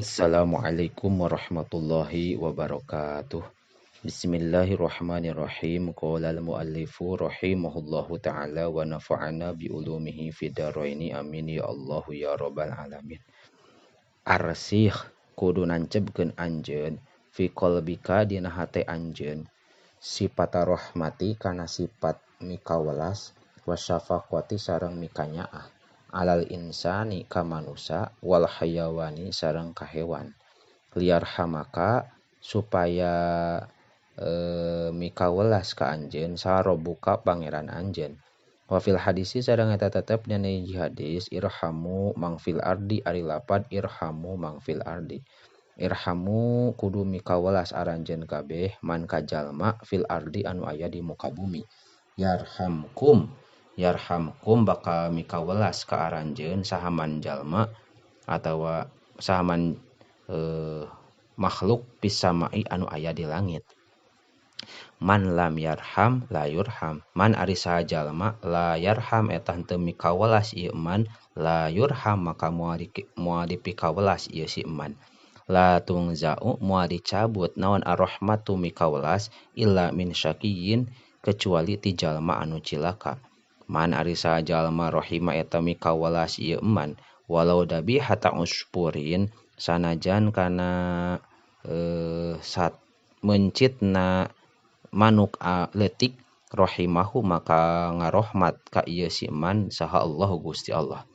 Assalamualaikum warahmatullahi wabarakatuh. Bismillahirrahmanirrahim. Qala al-muallifu rahimahullahu ta'ala wa nafa'ana bi ulumihi fid dharaini. Amin ya Allahu ya rabbal alamin. Arsikh kudu nancepkeun anjeun fi qalbika dina hate anjeun sifat rahmati kana sifat mikawelas wa syafaqati sareng mikanyaah alal insani ka manusa wal hayawani sareng ka hewan liarhamaka supaya mikawelas ka anjeun sarobuka pangeran anjeun. Wa fil hadisi sareng eta tetep dina hiji hadis irhamu mangfil ardi ari lapad irhamu mangfil ardi irhamu kudu mikawelas aranjeun kabeh man ka jalma fil ardi anu aya di muka bumi. Yarhamkum yarhamkum bakal mikawelas ka aranjeun sahaman jalma atawa sahaman makhluk pisamai anu aya di langit. Man lam yarham la yurham, man ari saha jalma la yarham eta henteu mikawelas ieu man la yurham maka moal dipikawelas ieu si man. La tungza'u moal dicabut naon arrahmatu mikawelas illa min syakiyin kecuali ti jalma anu cilaka. Man ari saha jalma rahima eta mikawelas ieu man walau dabihata uspurin sanajan kana sat mencitna manuk leutik rahimahu maka ngarohmat ka ieu si man saha Allah Gusti Allah.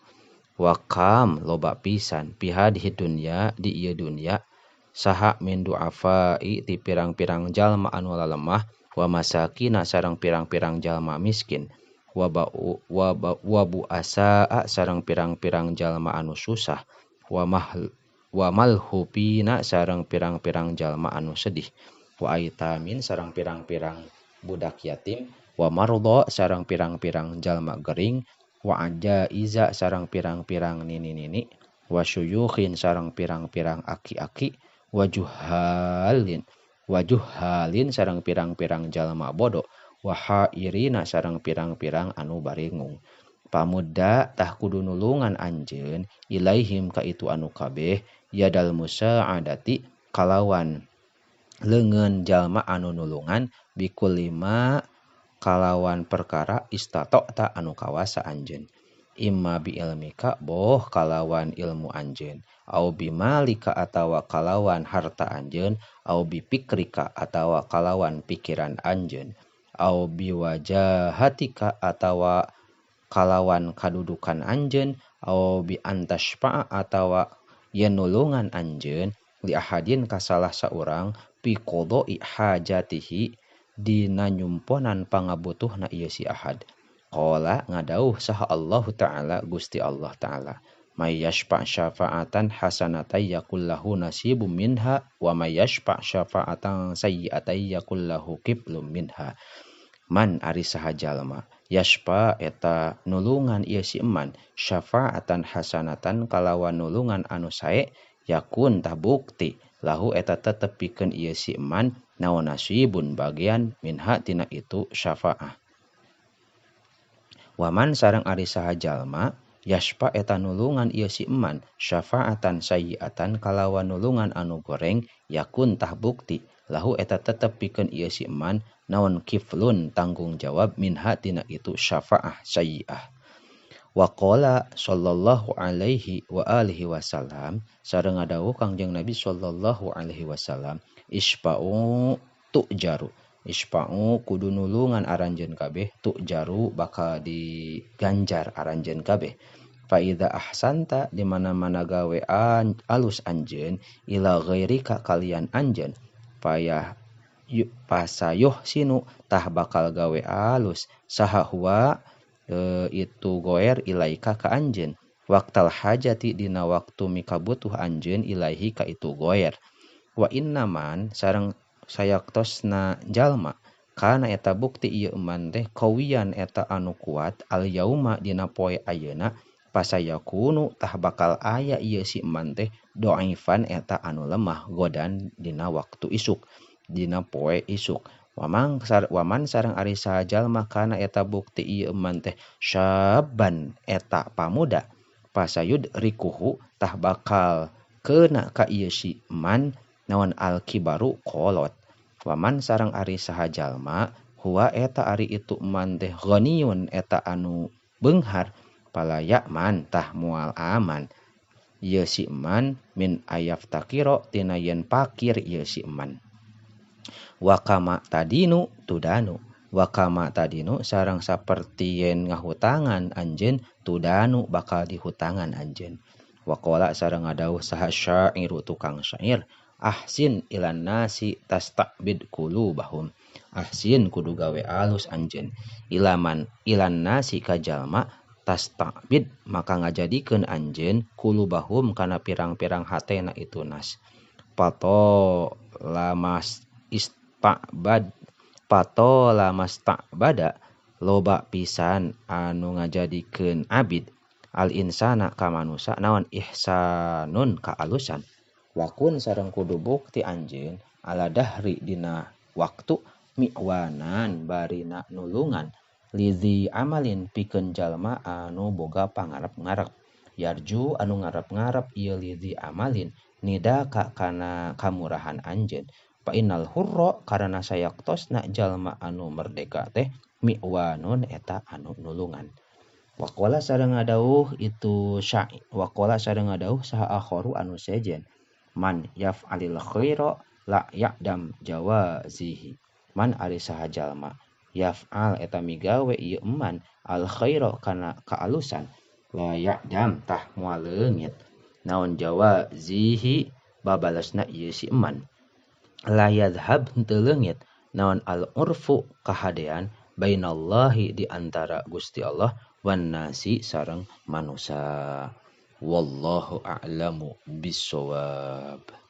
Wa kam loba pisan pihadhi dunya di ieu dunya saha min du'afai ti pirang-pirang jalma anu lalemah wa masakina sareng pirang-pirang jalma miskin wa buasaa sareng pirang-pirang jalma anu susah wa malhupina sareng pirang-pirang jalma anu sedih wa aitamin sareng pirang-pirang budak yatim wa marudha sareng pirang-pirang jalma gering wa ajaiza sareng pirang-pirang nini-nini wa syuyukhin sareng pirang-pirang aki-aki wa juhalin sareng pirang-pirang jalma bodoh wa hairina sareng pirang-pirang anu baringung. Pamuda tah kudu nulungan anjeun ilaihim ka itu anu kabeh yadal musa'adati kalawan leungeun jalma anu nulungan bikulima kalawan perkara istata'ta anu kawasa anjeun imma bi ilmika boh kalawan ilmu anjeun au bimalika atawa kalawan harta anjeun au bi pikrika atawa kalawan pikiran anjeun au biwajahatika atawa kalawan kadudukan anjeun au bi antaspa'a atawa yen nulungan anjeun li ahadin ka salah saurang pi qada'i hajatihi dina nyumponan pangabutuhna ieu si ahad. Qala ngadauh saha Allah Ta'ala Gusti Allah Ta'ala may yashfa' syafa'atan hasanatan yakul lahu nasibum minha wa may yashfa' syafa'atan sayyi'atan yakul lahu kiblum minha. Man ari saha jalma yashfa eta nulungan ieu si eman syafa'atan hasanatan kalawan nulungan anu sae yakun tah bukti lahu eta tetep pikeun ieu si eman naon nasibun bagian minha tina itu syafa'ah. Waman sareng ari saha jalma yashfa eta nulungan ieu si eman syafa'atan sayyi'atan kalawan nulungan anu goreng yakun tah bukti lahu eta tetep pikeun ieu si eman naon kiflun tanggung jawab minha tina itu syafa'ah sayyi'ah. Wa qala sallallahu alaihi wa alihi wasallam sareng ngadawuh Kangjeng Nabi sallallahu alaihi wasallam isfa'u tu'jaru isfa'u kudu nulungan aranjeun kabeh tu'jaru bakal diganjar aranjeun kabeh. Fa idza ahsanta di mana-mana gawe alus anjeun ila ghairika kalian anjeun payah pasayuh sinu tah bakal gawe alus saha huwa itu goer ilaika ka anjeun waqtal hajati dina waktu mikabutuh anjeun ilaihi ka itu goer. Wa innaman sareng sayaktosna jalma kana eta bukti ieu eman teh kawian eta anu kuat al yauma dina poe ayeuna pasayakunu tah bakal aya ieu si eman teh doaifan eta anu lemah godan dina waktu isuk dina poe isuk. Waman sareng ari saha jalma kana eta bukti ieu eman teh syaban eta pamuda pasayud rikuhu tah bakal Keuna ka ieu si man naon al-kibaru kolot. Waman sareng ari saha jalma huwa eta ari itu man teh ghaniyun eta anu beunghar palaya man tah moal aman ieu si man min ayaftakiro tina yen pakir ieu si man. Wakama tadinu tudanu wakama tadinu sareng saperti yen ngahutangan anjeun tudanu bakal dihutangan anjeun. Waqala sareng ngadawuh saha syairu tukang syair ahsin ilan nasi tastabid qulubahum. Ahsin kudu gawe alus anjeun ilaman ilan nasi ka jalma tastabid maka ngajadikeun anjeun qulubahum kana pirang-pirang hatena itu nas. Pato lamas istabad pato lamas ta'bada loba pisan anu ngajadikeun abid al insana ka manusa naon ihsanun ka alusan. Wakun sareng kudu bukti anjeun ala dahri dina waktu miwanan barina nulungan lizi amalin pikeun jalma anu boga pangarep-ngarep yarju anu ngarep-ngarep ieu lizi amalin nidaka kana kamurahan anjeun. Fa innal hurra karana sayaktosna jalma anu merdeka teh miwanun eta anu nulungan. Waqala sareng ngadawuh itu syai waqala sareng ngadawuh saha akharu anu sejen man yaf'alil khaira la ya'dam jawazihi. Man ari saha jalma yaf'al eta migawe ieu man al khaira kana kaalusan la ya'dam tah moal leungit naon jawazihi babalesna ieu si man. La yadhhab henteu leungit naon al urfu kahadean bainallahi di antara Gusti Allah wan nasi sareng manusa. Wallahu a'lamu bissawab.